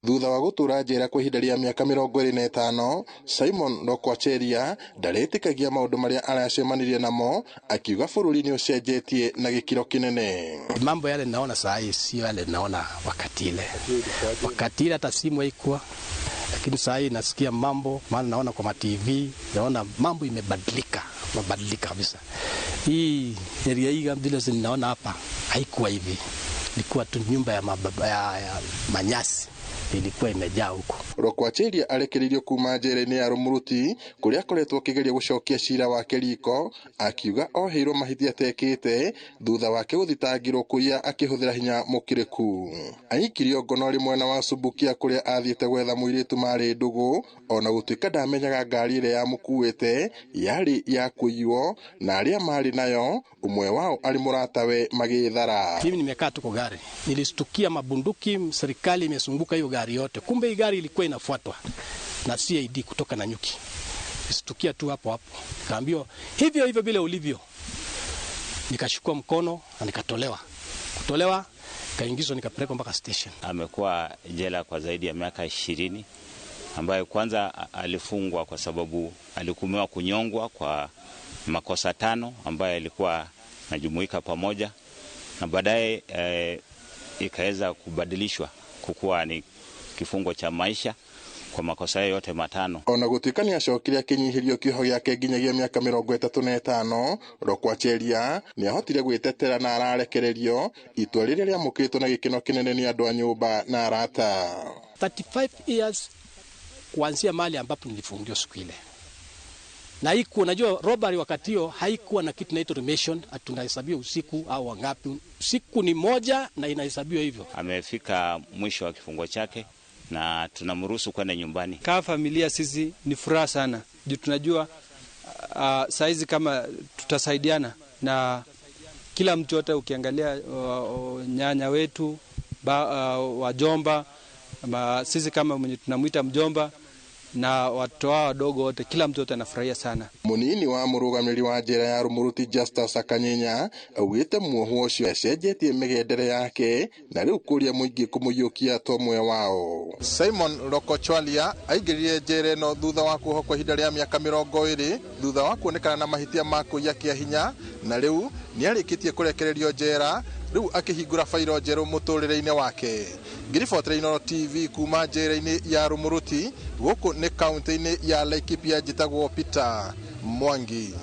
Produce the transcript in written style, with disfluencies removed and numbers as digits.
Thutha wa gũtũra njera kwa ihinda rĩa mĩaka 25, Simon Lokwacheria ndaretĩkagia maũndũ marĩa aracemanirie namo, akiuga bũrũri nĩ ũcenjetie na gĩkĩro kĩnene. Mambo yale naona saa hii sio yale naona wakati ile. Wakati ile hata simu haikuwa, lakini saa hii nasikia mambo, maana naona kwa ma TV, naona mambo imebadilika, mabadilika kabisa. Hii area hii vile ninaona hapa haikuwa hivi, ilikuwa tu nyumba ya, mababa, ya manyasi ilikuwa imejaa huko. Lokwacheria arekereirio kuma njera-inĩ ya Rumuruti kũrĩa akoretwo akĩgeria gũcokia cira wake riko, akiuga oheirwo mahĩtia atekĩte thutha wake gũthitangĩrwo kũiya akĩhũthĩra hinya mũkĩrĩku. Aikirio ngono arĩ mwena wa Subukia kũrĩa athiĩte gwetha mũirĩtu marĩ ndũgũ, ona gũtuĩka ndamenyaga ngari ĩrĩa yamũkuĩte yarĩ ya kũiywo na arĩa marĩ nayo ũmwe wao arĩ mũratawe magĩthara. Mimi nimekaa tu kwa gari, nilistukia mabunduki, serikali imezunguka hiyo gari yote. Kumbe hii gari ilikuwa inafuatwa na CID kutoka Nanyuki. Nilistukia tu hapo hapo, nikaambiwa hivyo hivyo vile ulivyo. Nikashukua mkono na nikatolewa, kutolewa nikaingizwa, nikapelekwa mpaka station. Amekuwa jela kwa zaidi ya miaka 20, ambayo kwanza alifungwa kwa sababu alihukumiwa kunyongwa kwa makosa 5 ambayo yalikuwa najumuika pamoja, na baadaye ikaweza kubadilishwa kukuwa ni kifungo cha maisha kwa makosa yote 5. Ona gũtuĩka nĩ acokire akĩnyihĩrio kĩoho gĩake nginyagia mĩaka 35, Lokwacheria nĩ ahotire gwĩtetera na ararekererio, itua rĩrĩa rĩamũkĩrĩtwo na gĩkeno kĩnene nĩ andũ a nyũmba na arata. 35 years kuanzia mahali ambapo nilifungiwa siku ile, na haikuwa, unajua robbery wakati hiyo haikuwa na kitu inaitwa remission, tunahesabiwa usiku au wangapi. Siku ni moja na inahesabiwa hivyo. Amefika mwisho wa kifungo chake na tunamruhusu kwenda nyumbani. Kama familia sisi ni furaha sana juu tunajua saizi kama tutasaidiana na kila mtu yote. Ukiangalia nyanya wetu wajomba ma, sisi kama mwenye tunamwita mjomba na watoto wao wadogo wote, kila mtu yote anafurahia sana. Munini wa mũrũgamĩrĩri wa njera ya Rumuruti Justus Akanyenya augĩte muohwo ũcio acenjetie mĩgendere yake na rĩu kũria mũingĩ kũmũiyũkia ta ũmwe wao. Simon Lokochwalia aingĩrire njera ĩno thutha wa kuohwo kwa ihinda rĩa mĩaka 20 thutha wa kuonekana na mahĩtia ma kũiya kĩa hinya, na rĩu nĩ arĩkĩtie kũrekererio njera, rĩu akĩhingũra bairo njerũ mũtũrĩre-inĩ wake. Ngĩribotera Inooro TV kuma njera-inĩ ya Rumuruti gũkũ nĩ kaunti-inĩ ya Laikipia, njĩtagwo Peter Mwangi.